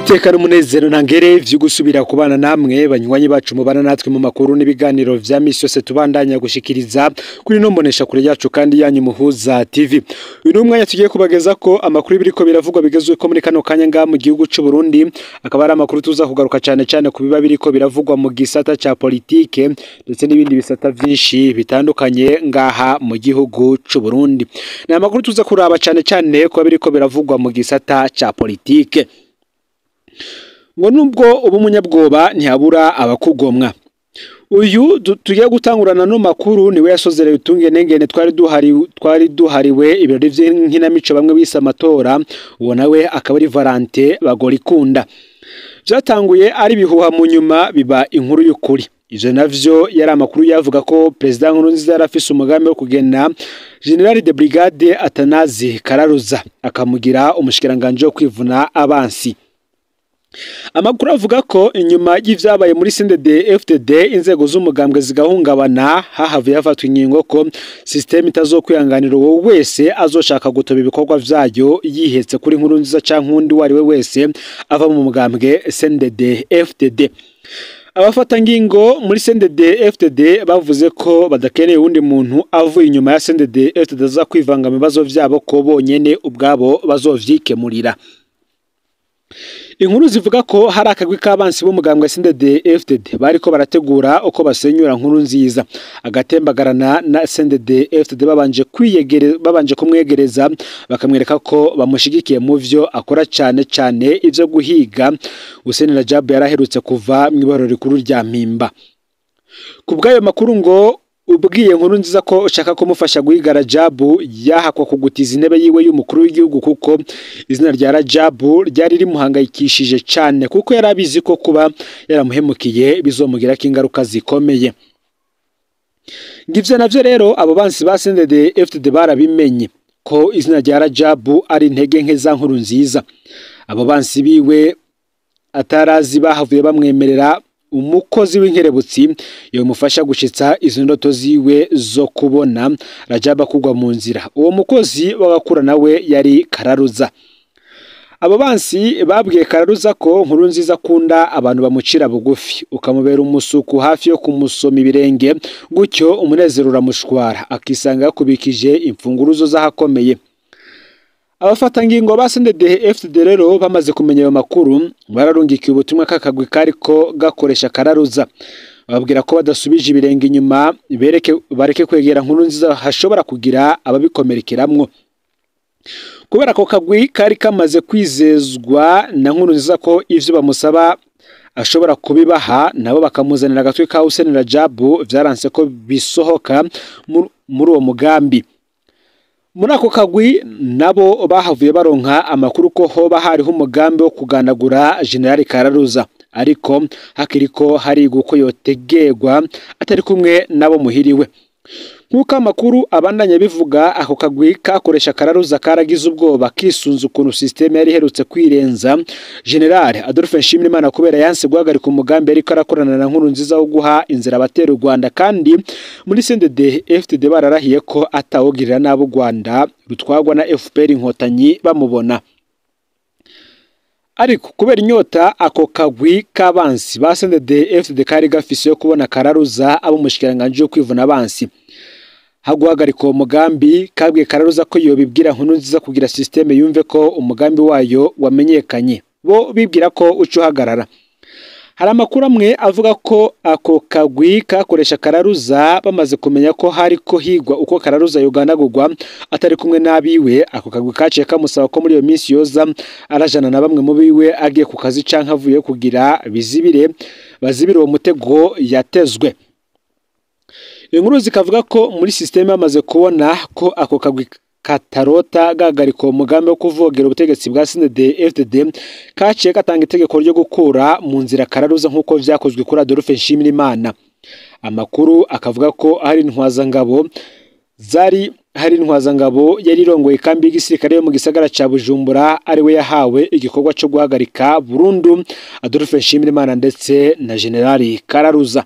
Niteka n'umunezero ntangere vyo gusubira kubana namwe banywanyi bacu mubana natwe mu makuru n'ibiganiro vya misi yose tubandanya gushikiriza kuri no mbonesha kure yacu kandi yanyu Muhuza TV. Uyu ni umwanya tugiye kubageza ko amakuru biriko biravugwa bigezwe ko muri kano kanya nga mu gihugu c'u Burundi, akaba ari amakuru tuza kugaruka cane cane ku biba biriko biravugwa mu gisata ca politike ndetse n'ibindi bisata vyinshi bitandukanye ngaha mu gihugu c'u Burundi. Ni amakuru tuza kuraba cane cane ko biriko biravugwa mu gisata ca politike. Ngo nubwo ubu umunyabwoba ntihabura abakugomwa. Uyu tugiye gutangurana no makuru niwe yasozereye utungenengene twari duhariwe ibirori vy'inkinamico bamwe bise amatora, uwo nawe akaba ari Valentin Bagorikunda. Vyatanguye ari bihuha mu nyuma biba inkuru y'ukuri. Ivyo navyo yari amakuru yavuga ko President Nkurunziza yarafise umugambi wo kugena General de Brigade Atanazi Kararuza akamugira umushikiranganje wo kwivuna abansi. Amakuru avuga ko inyuma y'ivyabaye muri CNDD-FDD inzego z'umugambwe zigahungabana, hahavuye hafatwa ingingo ko system itazokwihanganira uwo wese azoshaka gutoba ibikorwa vyayo yihetse kuri Nkurunziza canke uwundi uwo ari we wese ava mu mugambwe CNDD-FDD. Abafatangingo muri CNDD-FDD bavuze ko badakeneye uwundi muntu avuye inyuma ya CNDD-FDD aza kwivanga mu bibazo vyabo ko bonyene ubwabo bazovyikemurira. Inkuru zivuga ko hari akagwi k'abansi b'umugambwe CNDD-FDD bariko barategura uko basenyura Nkurunziza agatembagarana na CNDD-FDD babanje kumwegereza bakamwereka ko bamushigikiye mu vyo akora cane cane ivyo guhiga. Hussein Rajab yaraherutse kuva mw'ibaruro rikuru rya Mpimba. Kubw'ayo makuru ngo ubwiye Nkurunziza ko ushaka kumufasha guhiga Rajabu yahakwa kugutiza intebe yiwe y'umukuru w'igihugu, kuko izina rya Rajabu ryari rimuhangayikishije cane, kuko yari abizi ko kuba yaramuhemukiye bizomugirako ingaruka zikomeye. Ngivyo navyo rero abo bansi ba CNDD-FDD barabimenye ko izina rya Rajabu ari intege nke za Nkurunziza. Abo bansi biwe atarazi bahavuye bamwemerera umukozi w'inkerebutsi yomufasha gushitsa izo ndoto ziwe zo kubona Rajab kugwa mu nzira. Uwo mukozi w'agakura nawe yari Kararuza. Abo bansi babwiye Kararuza ko Nkurunziza akunda abantu bamucira bugufi, ukamubera umusuku hafi yo kumusoma ibirenge, gutyo umunezero uramushwara akisanga yakubikije imfunguruzo z'ahakomeye. Abafatangingo ba CNDD-FDD rero bamaze kumenya ayo makuru bararungikiye ubutumwa k'akagwi kariko gakoresha Kararuza, bababwira ko badasubije ibirenge inyuma bareke kwegera Nkurunziza hashobora kugira ababikomerekeramwo. Kubera ko kagwi kari kamaze kwizezwa na Nkurunziza ko ivyo bamusaba ashobora kubibaha, nabo bakamuzanira agatwe ka Hussein Rajabu, vyaranse ko bisohoka muri uwo mugambi. Muri ako kagwi nabo bahavuye baronka amakuru ko hoba hariho umugambi wo kuganagura General Kararuza, ariko hakiriko hari guko yotegerwa atari kumwe nabo muhiriwe. Nk'uko amakuru abandanya bivuga, ako kagwi kakoresha Kararuza karagize ubwoba kisunze ukuntu systeme yari iherutse kwirenza General Adolphe Nshimirimana kubera yanse guhagarika umugambi ariko arakorana na Nkurunziza wo guha inzira abatera u Rwanda, kandi muri CNDD-FDD bararahiye ko atawugirira nabi u Rwanda rutwagwa na FPR Inkotanyi bamubona. Ariko kubera inyota ako kagwi k'abansi ba CNDD-FDD kari gafise yo kubona Kararuza abo umushikiranganje wo kwivuna abansi, haguhagarika uwo mugambi kabwiye Kararuza ko yobibwira Nkurunziza kugira systeme yumve ko umugambi wayo wamenyekanye, bo bibwira ko uca uhagarara. Hari amakuru amwe avuga ko ako kagwi kakoresha Kararuza bamaze kumenya ko hariko higwa uko Kararuza yoganagurwa atari kumwe n'abiwe. Ako kagwi kaciye kamusaba ko muri iyo minsi yoza arajana na bamwe mu biwe agiye ku kazi canke avuye kugira bazibire uwo mutego yatezwe. Inkuru zikavuga ko muri systeme bamaze kubona ko ako kagwi katarota gahagarika uwo mugambi wo kuvogera ubutegetsi bwa CNDD-FDD, kaciye gatanga itegeko ryo gukura mu nzira Kararuza nk'uko vyakozwe kuri Adolphe Nshimirimana. Amakuru akavuga ko hari intwazangabo yari irongoye ikambi y'igisirikare yo mu gisagara ca Bujumbura, ari we yahawe igikorwa co guhagarika burundu Adolphe Nshimirimana ndetse na General Kararuza.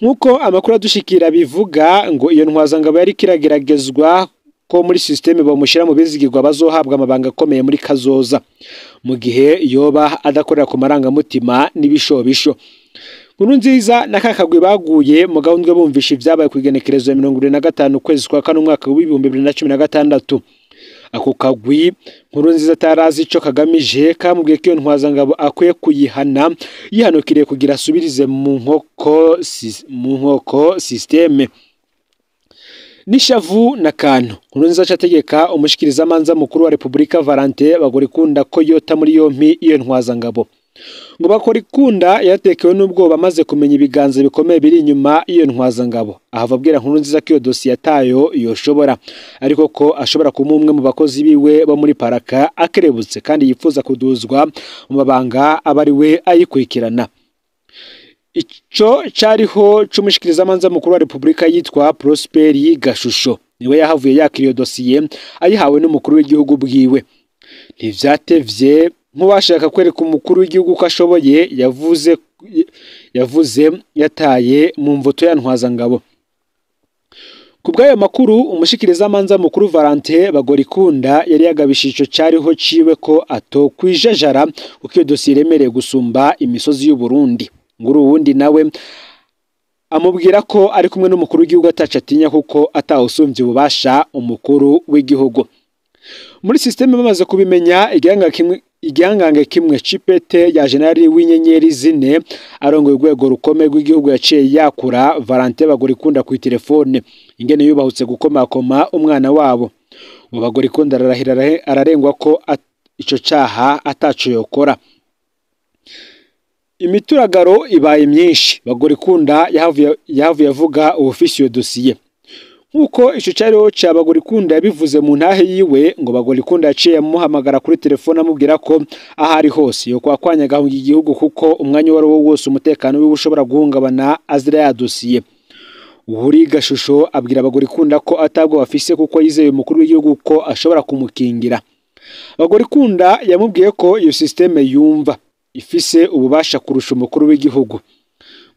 Nk'uko amakuru adushikira bivuga, ngo iyo ntwazangabo yari kirageragezwa ko muri systeme bamushira mu bizigirwa bazohabwa amabanga akomeye muri kazoza, mu gihe yoba adakorera ku marangamutima n'ibishobisho. Nkurunziza na Kakagwi baguye mu gahundwe bumvisha ivyabaye kw'igenekerezo ya 25 ukwezi kwa kane umwaka w'ibihumbi 2016. Ako kagwi Nkurunziza atarazi ico kagamije kamubwiye ko iyo ntwazangabo akwiye kuyihana yihanukiriye kugira asubirize mu nkoko systeme. Nishavu na kantu Nkurunziza acategeka umushikirizamanza mukuru wa Republika Valentin Bagorikunda ko yota muri yompi iyo ntwazangabo. Ngo Bagorikunda yatekewe n'ubwoba amaze kumenya ibiganza bikomeye biri inyuma iyo ntwazangabo, ahava abwira Nkurunziza ko iyo dosiye atayo yoshobora, ariko ko ashobora kuba umwe mu bakozi biwe bo muri paraka akerebutse kandi yifuza kuduzwa mu mabanga aba ari we ayikurikirana. Ico cariho c'umushikirizamanza mukuru wa Republika yitwa Prosperi Gashusho niwe yahavuye yakira iyo dosiye ayihawe n'umukuru w'igihugu bwiwe. Ntivyatevye nk'uwashaka kwereka umukuru w'igihugu ko ashoboye, yavuze yataye mu mvuto ya ntwazangabo. Ku bw'ayo makuru umushikirizamanza mukuru Valentin Bagorikunda yari yagabishije ico cariho ciwe ko atokwijajara kuko iyo dosiye iremereye gusumba imisozi y'u Burundi. Nguru wundi nawe amubwira ko ari kumwe n'umukuru w'igihugu ataca atinya kuko atawusumvye ububasha umukuru w'igihugu. Muri systeme bamaze kubimenya, igihangange kimwe c'ipete ya generali w'inyenyeri zine arongoye urwego rukomeye rw'igihugu yaciye yakura Valentin Bagorikunda ku telefone ingene yubahutse gukomakoma umwana wabo. Ngo Bagorikunda ararahira ararengwa ko ico caha ataco yokora. Imituragaro ibaye myinshi, Bagorikunda yahavuye avuga uwufise iyo dosiye. Nkuko ico cariho ca Bagorikunda yabivuze mu ntahe yiwe, ngo Bagorikunda yaciye amuhamagara kuri telefone amubwira ko aho ari hose yo kwakwanya gahunga igihugu kuko umwanya wari wo wose umutekano wiwe ushobora guhungabana azira ya dosiye. Uhuri Gashusho abwira Bagorikunda ko atabwo bafise kuko yizeye umukuru w'igihugu ko ashobora kumukingira. Bagorikunda yamubwiye ko iyo systeme yumva ifise ububasha kurusha umukuru w'igihugu.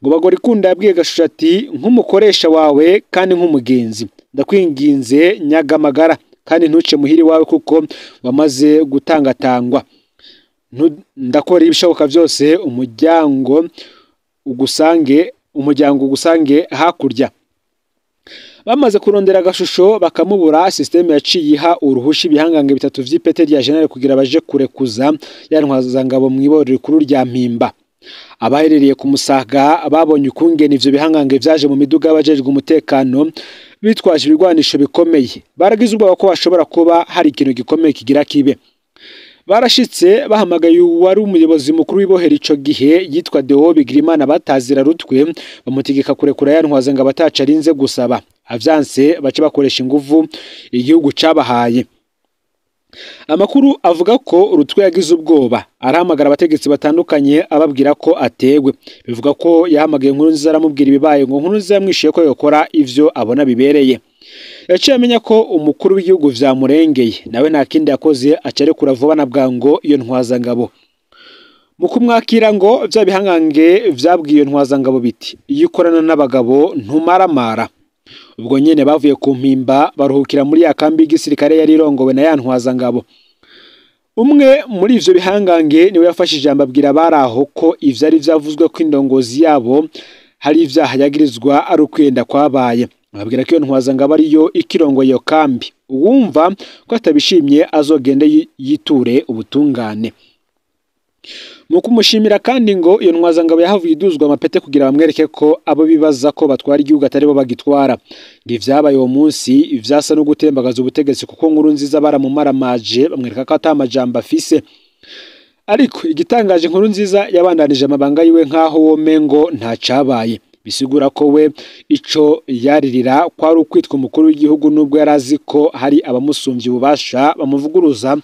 Ngo Bagorikunda yabwiye Gashusho ati nk'umukoresha wawe kandi nk'umugenzi, ndakwinginze nyagamagara kandi ntuce muhiri wawe kuko wamaze gutangatangwa. Ndakora ibishoboka byose umuryango ugusange hakurya. Bamaze kurondera Gashusho bakamubura, systeme yaciye iha uruhushi ibihangange bitatu vy'ipete rya general kugira baje kurekuza ya ntwazangabo mw'iborero rikuru rya Mpimba. Abaherereye ku Musaga babonye ukungene ivyo bihangange vyaje mu miduga y'abajejwe umutekano bitwaje ibigwanisho bikomeye, baragize ubwoba ko bashobora kuba hari ikintu gikomeye kigira kibe. Barashitse bahamagaye uwari umuyobozi mukuru w'ibohero ico gihe yitwa Deo Bigirimana batazira rutwe, bamutegeka kurekura ya ntwazangabo ataco arinze gusaba. Avyanse bace bakoresha inguvu igihugu cabahaye. Amakuru avuga ko Rutwe yagize ubwoba arahamagara abategetsi batandukanye ababwira ko ategwe. Bivuga ko yahamagaye Nkurunziza aramubwira ibibaye, ngo Nkurunziza yamwishuye ko yokora ivyo abona bibereye. Yaciye amenya ko umukuru w'igihugu vyamurengeye, nawe nta kindi yakoze acarekura vuba na bwango iyo ntwazangabo. Mu kumwakira ngo vya bihangange vyabwiye iyo ntwazangabo biti iyo ukorana n'abagabo ntumaramara. Ubwo nyene bavuye ku Mpimba baruhukira muri ya kambi y'igisirikare yari irongowe na ya ntwazangabo. Umwe muri ivyo bihangange niwe yafashe ijambo abwira abari aho ko ivyo ari vyavuzwe ko indongozi yabo hari ivyaha yagirizwa ari ukwenda kwabaye. Ababwira ko iyo ntwazangabo ariyo ikirongoye iyo kambi, uwumva ko atabishimye azogende yiture ubutungane. Mu kumushimira kandi ngo iyo ntwazangabo yahavuye iduzwa amapete kugira bamwereke ko abo bibaza ko batwara igihugu atari bo bagitwara. Ngo ivyabaye uwo munsi vyasa no gutembagaza ubutegetsi kuko Nkurunziza baramumaramaje bamwereka ko ata majambo afise. Ariko igitangaje Nkurunziza yabandanije amabanga yiwe nkaho womengo nta cabaye. Bisigura ko we ico yaririra kwari ukwitwa umukuru w'igihugu nubwo yarazi ko hari abamusumvye ububasha bamuvuguruza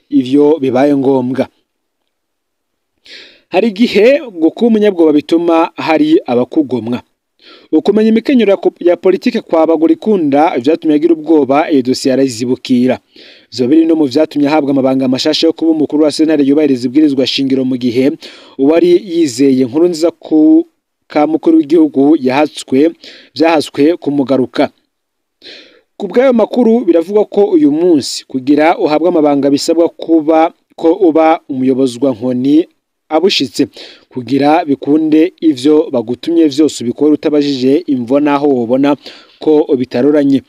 ivyo bibaye ngombwa. Hari igihe ngo kuba umunyabwoba bituma hari abakugomwa. Ukumenya imikenyero ya politike kwa Bagorikunda vyatumye agira ubwoba, iyo dosiye arayizibukira. Ivyo biri no mu vyatumye ahabwa amabanga mashasha yo kuba umukuru wa sentare yubahiriza ibwirizwa shingiro mu gihe uwari yizeye Nkurunziza ku ka mukuru w'igihugu vyahatswe kumugaruka. Ku bw'ayo makuru biravugwa ko uyu munsi kugira uhabwe amabanga bisabwa kuba ko uba umuyobozwa nkoni abushitse, kugira bikunde ivyo bagutumye vyose ubikora utabajije imvo naho wobona ko bitaroranye.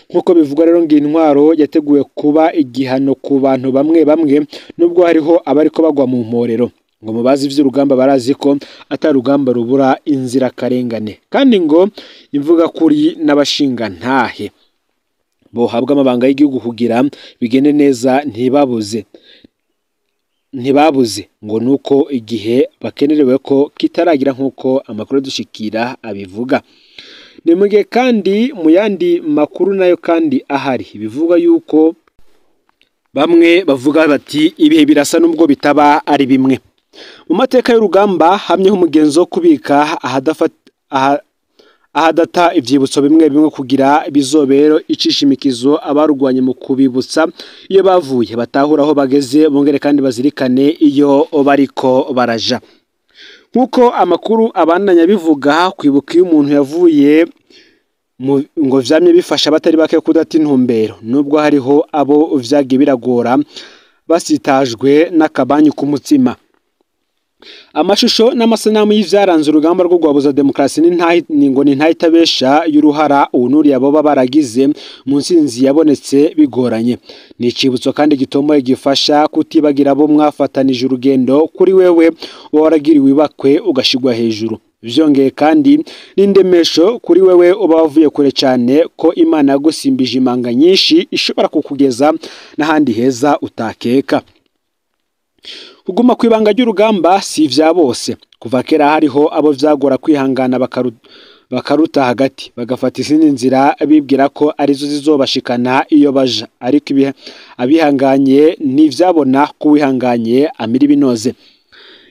Nkuko bivugwa rero ngo intwaro yateguwe kuba igihano ku bantu bamwe bamwe, nubwo hariho abariko bagwa mu mporero. Ngo mubazi ivy'urugamba barazi ko atarugamba rubura inzira karengane, kandi ngo imvuga kuri n'abashinga ntahe bohabwa amabanga y'igihugu kugira bigende neza ntibabuze ngo nuko igihe bakenerewe ko kitaragira, nkuko amakuru dushikira abivuga. Ni mugihe kandi mu yandi makuru nayo kandi ahari bivuga yuko bamwe bavuga bati ibihe birasa nubwo bitaba ari bimwe. Mu mateka y'urugamba hamyeho umugenzo wo kubika ahadata ivyibutso bimwe bimwe kugira bizobero icishimikizo abarugwanye mu kubibutsa iyo bavuye, batahura aho bageze, bongere kandi bazirikane iyo bariko baraja. Nkuko amakuru abandanya bivuga, kwibuka iyo umuntu yavuye ngo vyamye bifasha abatari bake kudata intumbero, nubwo hariho abo vyagiye biragora basitajwe n'akabanyu k'umutsima. Amashusho n'amasanamu y'ivyaranze urugamba rwo guhabuza demokarasi ngo ni ntahitabesha y'uruhara uwunuriye aboba baragize mu ntsinzi yabonetse bigoranye. Ni icibutso kandi gitomoye gifasha kutibagira abo mwafatanije urugendo, kuri wewe uba waragiriwe ibakwe ugashigwa hejuru. Vyongeye kandi n'indemesho kuri wewe uba wavuye kure cane ko Imana yagusimbije imanga nyinshi ishobora kukugeza n'ahandi heza utakeka. Kuguma kwibanga ry'urugamba si ivya bose. Kuva kera hariho abo vyagora kwihangana bakaruta hagati, bagafata izindi nzira bibwira ko arizo zizobashikana iyo baja, ariko abihanganye ntivyabona ko uwihanganye amira ibinoze.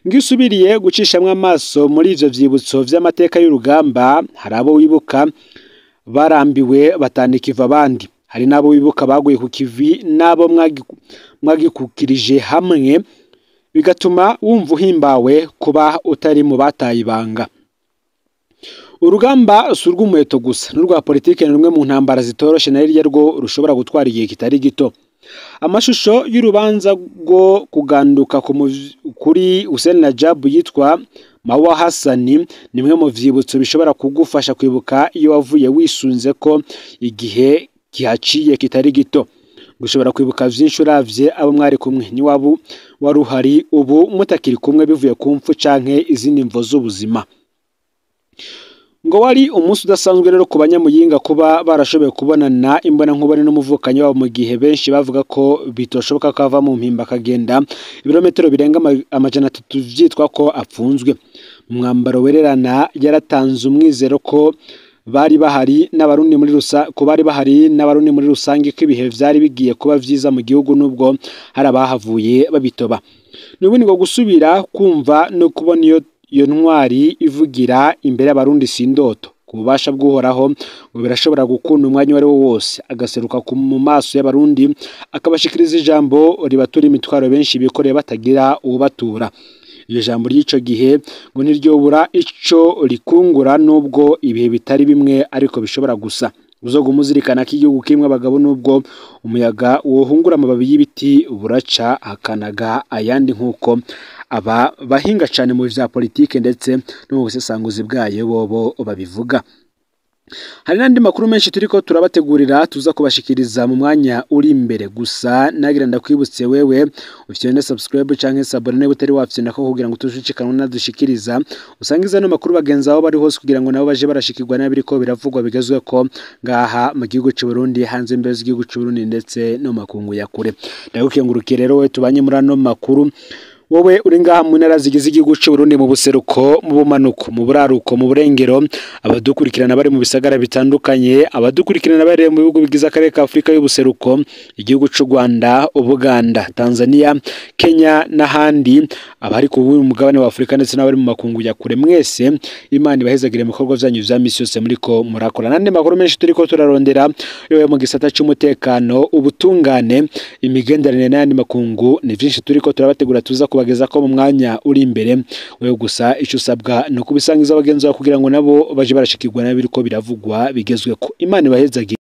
Ngisubiriye gucishamwo amaso muri ivyo vyibutso vy'amateka y'urugamba, hari abo wibuka barambiwe batandika abandi, hari n'abo wibuka baguye ku kivi n'abo mwagikukirije hamwe, bigatuma wumva uhimbawe kuba utari mu bataye ibanga. Urugamba si urw'umuheto gusa, n'urwa politike ni rumwe mu ntambara zitoroshe na rirya rwo rushobora gutwara igihe kitari gito. Amashusho y'urubanza rwo kuganduka kuri Hussein Rajabu yitwa Mawa Hassani ni imwe mu vyibutso bishobora kugufasha kwibuka iyo wavuye wisunze ko igihe kihaciye kitari gito. Gushobora kwibuka vyinshi uravye abo mwari kumwe, ni wabu waruhari ubu mutakiri kumwe bivuye ku mfu canke izindi mvo z'ubuzima. Ngo wari umunsi udasanzwe rero ku banyamuyinga kuba barashoboye kubonana imbona nkubone n'umuvukanyi wabo, mu gihe benshi bavuga ko bitoshoboka ko ava mu mpimba akagenda ibirometero birenga 300 vyitwa ko apfunzwe. Mu mwambaro wererana yaratanze umwizero ko bari bahari n'abarundi muri ko bari bahari n'abarundi muri rusange ko ibihe vyari bigiye kuba vyiza mu gihugu, nubwo hari abahavuye babitoba. Nubundi ngo gusubira kumva no kubona iyo ntwari ivugira imbere y'abarundi si indoto. Ku bubasha bw'Uhoraho ngo birashobora gukunda umwanya uwo ari wo wose, agaseruka mu maso y'abarundi akabashikiriza ijambo ribatura imitwaro benshi bikoreye batagira uwubatura. Iryo jambo ry'ico gihe ngo ntiryobura ico rikungura, nubwo ibihe bitari bimwe ariko bishobora gusa. Uzoguma uzirikana ko igihugu kimwe abagabo, nubwo umuyaga wohungura amababi y'ibiti buraca hakanaga ayandi, nkuko aba bahinga cane mu vya politike ndetse no mu busesanguzi bwayo bobo babivuga. Hari n'andi makuru menshi turiko turabategurira tuza kubashikiriza mu mwanya uri imbere, gusa nagira ndakwibutse wewe ufyonde subscribe canke s'abonner utari wafyonda ko kugira ngo tujucikanwe nadushikiriza, usangiza no makuru bagenzi aho bari hose kugira ngo nabo baje barashikirwa n'abiriko biravugwa bigezwe ko ngaha mu gihugu c'u Burundi, hanze imbere z'igihugu c'u Burundi ndetse no makungu ya kure. Ndagukengurukiye rero we tubanye muri ano makuru, wowe uri ngaha mu ntara zigize igihugu c'u Burundi, mu buseruko, mu bumanuko, mu buraruko, mu burengero, abadukurikirana bari mu bisagara bitandukanye, abadukurikirana bari mu bihugu bigize akarere ka Afrika y'ubuseruko, igihugu c'u Rwanda, Ubuganda, Tanzania, Kenya n'ahandi, abari ku mugabane wa Afrika ndetse n'abari mu makungu ya kure, mwese Imana ibahezagire mu bikorwa vyanyu vya misi yose muriko murakora. N'andi makuru menshi turiko turarondera yewe mu gisata c'umutekano, ubutungane, imigenderanire n'ayandi makungu, ni vyinshi turiko turabategura tuza kubageza ko mu mwanya uri imbere. Wewe gusa ico usabwa no kubisangiza abagenzi bawe kugira ngo nabo baje barashikirwa n'abiriko biravugwa bigezweko. Imana ibahezagire.